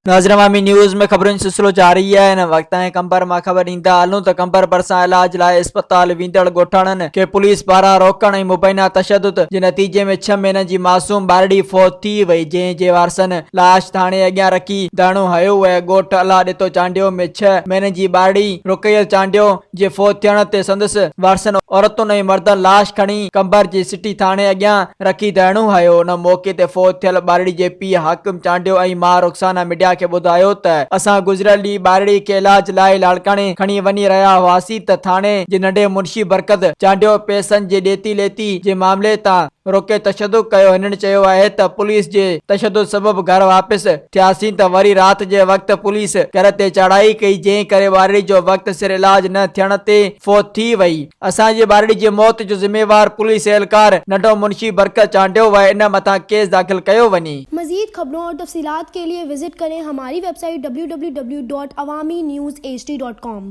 ناظرين عوامي نيوز ۾ خبرن جو سلسلو جاري آهي هن وقت تائين قمبر مان خبر ڏيندا هلون ته قمبر ڀرسان علاج لاء اسپتال ويندڙ ڳوٺاڻن کي پوليس پاران روڪڻ ۽ مبينا تشدد جي نتيجي ۾ ڇهه مهينن جي معصوم ٻارڙي فوت ٿي وئي جنهن جي وارثن لاش ٿاڻي اڳيان رکي ڌرڻو هنيو ۽ ڳوٺ الله ڏتو چانڊيو ۾ ڇهه مهينن جي ٻارڙي رقيل چانڊيو جي فوت ٿيڻ تي سندس وارثن عورتن ۽ مردن لاش کڻي قمبر جي سٽي ٿاڻي اڳيان رکي ڌرڻو هنيو. ان موقعي تي فوت ٿيل ٻارڙي جي پيء حاڪم چانڊيو ۽ ماء رخسانه ميڊيا کي ٻڌايو ته اسان گذريل ڏينهن ٻارڙي کي علاج لاء لاڙڪاڻي کڻي وڃي رهيا هئاسين ته ٿاڻي جي ننڍي منشي برڪت چانڊيو پئسن جي ڏيتي ليتي جي معاملي تان روڪي تشدد ڪيو. هنن چيو آهي ته پوليس جي تشدد سبب گهر واپس ٿياسين ته وري رات جي وقت پوليس گهر تي چاڙهائي ڪئي جنهن ڪري ٻارڙي جو وقت سر علاج نه ٿيڻ تي فوت ٿي وئي. اسان جي ٻارڙي جي موت جو ذميوار پوليس اهلڪار ننڍو منشي برڪت چانڊيو آهي ان مٿان ڪيس داخل ڪيو وڃي. مزيد خبرون اور تفصيلات کے لئے وزٽ ڪرين ھماري web site www.awamiNewsHD.com.